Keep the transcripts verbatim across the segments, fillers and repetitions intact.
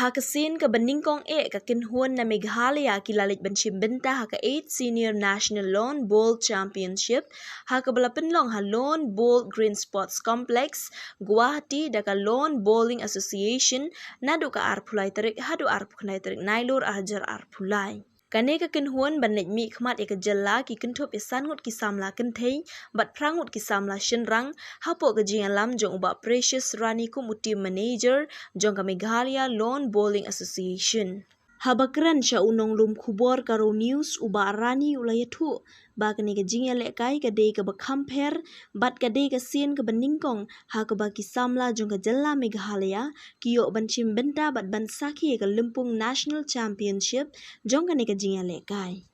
Ha ka sien kaba nyngkong eh, ka kynhun na Meghalaya ki la leit ban shim bynta ha ka eighth Senior National Lawn Bowl Championship, ha kaba la pynlong ha Lawn Bowl Green Sports Complex, Guwahati, da ka Lawn Bowling Association, naduh ka arphew lai tarik haduh arphew khyndai tarik Nailur arhajar arphew lai. Kane ka kynhun ban leit mihkhmat ïa ka jylla ki kynthup ïa san ngut ki samla kynthei bad phra ngut ki samla shynrang, hapoh ka jingïalam jong u Bah Precious Rani kum u team manager jong ka Meghalaya Lawn Bowling Association. Haba kren sha u nonglum khubor Garo News, u Bah Rani u la ïathuh ba kane ka jingïalehkai ka dei kaba kham pher bad ka dei ka sien kaba nyngkong ha kaba ki samla jong ka jylla Meghalaya ki ïoh ban shim bynta bad ban sakhi ïa ka lympung National Championship jong kane ka jingïalehkai.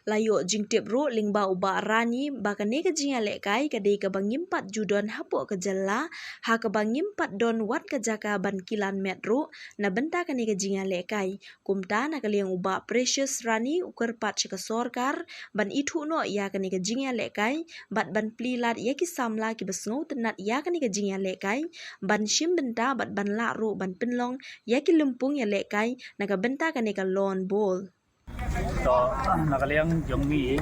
La ïoh jingtip ruh lyngba u Bah Rani ba kane ka jingïalehkai ka dei kaba ngim pat ju don hapoh ka jylla, ha kaba ngim pat don wat ka jaka ban kilan met ruh na bynta kane ka jingïalehkai. Kumta na ka liang u Bah Precious Rani u kyrpad sha ka sorkar ban ithuh noh ïa kane ka jingïalehkai bad ban plie lad ïa ki samla kiba sngewtynnat ïa kane ka jingïalehkai ban shim bynta bad ban lah ruh ban pynlong ïa ki lympung ïalehkai na ka bynta kane ka lawn bowl. To, na ka liang jong ngi,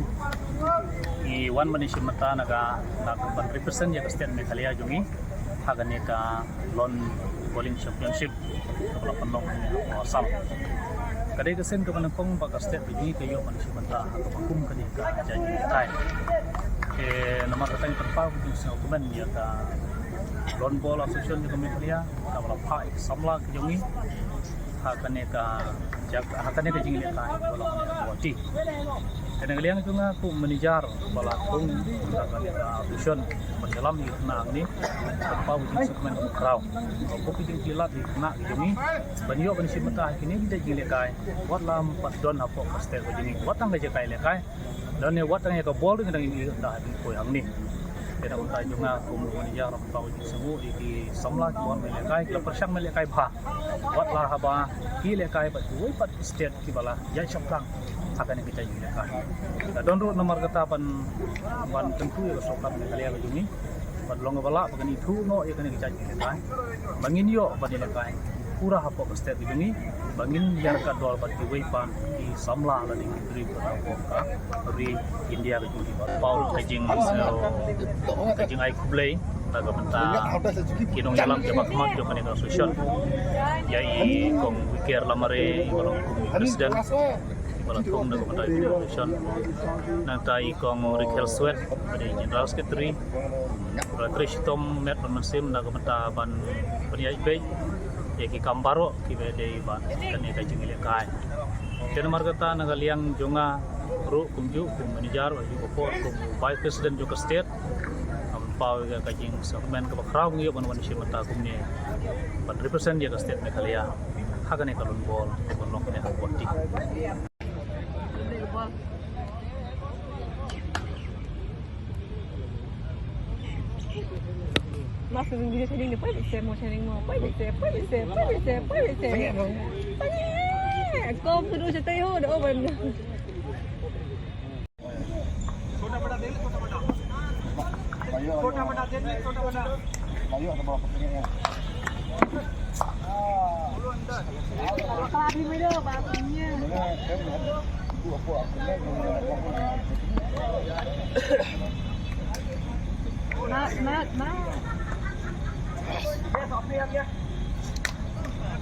ngi wan ban ïashim bynta na ka, na ka ban represent ïa ka state Meghalaya jong ngi ha kane ka Lawn Bowling Championship kaba la pynlong ha Assam. Ka dei ka sien kaba nyngkong ba ka state ka jong ngi ka ïoh ban ïashim bynta ha kaba kum kane ka jait jingïalehkai. Te namar kata ngi pynpaw ka jingsngewkmen ïa ka Lawn Bowl Association jong ka Meghalaya kaba la phah ïa ki samla ki jong ngi ha kane ka jak-, ha kane ka jingïalehkai kaba la pynlong ha Guwahati. Te na ka liang jong nga kum u manager ba la thung ha kane ka association ban ïalam ïa ki khynnah hangne, pynpaw ka jingsngewkmen kaba khraw. Ba kum ka jingplie lad ïa ki khynnah ki jong ngi ban ïoh ban ïashim bynta ha kine ki jait jingïalehkai. Wat la ym pat don hapoh ka state ka jong ngi, wat tang ka jaka ïalehkai, don ne wat tang ïa ka bol ruh ngi dang ïohi da ha ki poi hangne. Te na ka bynta jong nga kum u manager, pynpaw ka jingsngewnguh ïa ki samla kiba wan ban ïalehkai, ki la pyrshang ban ïalehkai bha. Wat la haba ki ïalehkai bad kiwei pat ki state kiba la ïaid shaphrang ha kane ka jait jingïalehkai. Ka don ruh namar kata ban, ban kyntu ïa ka sorkar Meghalaya ka jong ngi ban long kaba lah ba kan ithuh noh ïa kane ka jait jingïalehkai, ba ngin ïoh ban ïalehkai pura hapoh ka state ka jong ngi, ba ngin ïaryngkat dor bad kiwei pat ki samla lane ki briew hapoh ka ri India ka jong ngi. Pynpaw ka jing, ka jingai khublei na ka bynta ki nongïalam kiba khmat jong kane ka association. Ïa i Kong Wiker Lamare, iba long kum i president, iba la thung na ka bynta ki association. Nangta i Kong Rikhel Swet, iba dei general secretary. Iba la trei shitom met bad mynsiem na ka bynta ban pynïaid beit ïa ki kam baroh kiba dei bad kane ka jingïalehkai. Te namar kata na ka liang jong nga ruh kumjuh kum manager, bad kumjuh ka por kum vice president jong ka state, nga pynpaw ïa ka jingsngewkmen kaba khraw ngi ïoh ban wan shim bynta kumne ban represent ïa ka state Meghalaya ha kane ka lawn ball kaba long kane ha Guwahati. Mas, yung video sharing dia, pwede share mo, sharing mo, pwede share, pwede share, pwede share, pwede share. Pwede! Kom, tudu siya tayo, doon. छोटा बड़ा दे ले, छोटा बड़ा। छोटा बड़ा दे ले, छोटा बड़ा। Kalau habis milo, baru punya. Mat, mat, mat.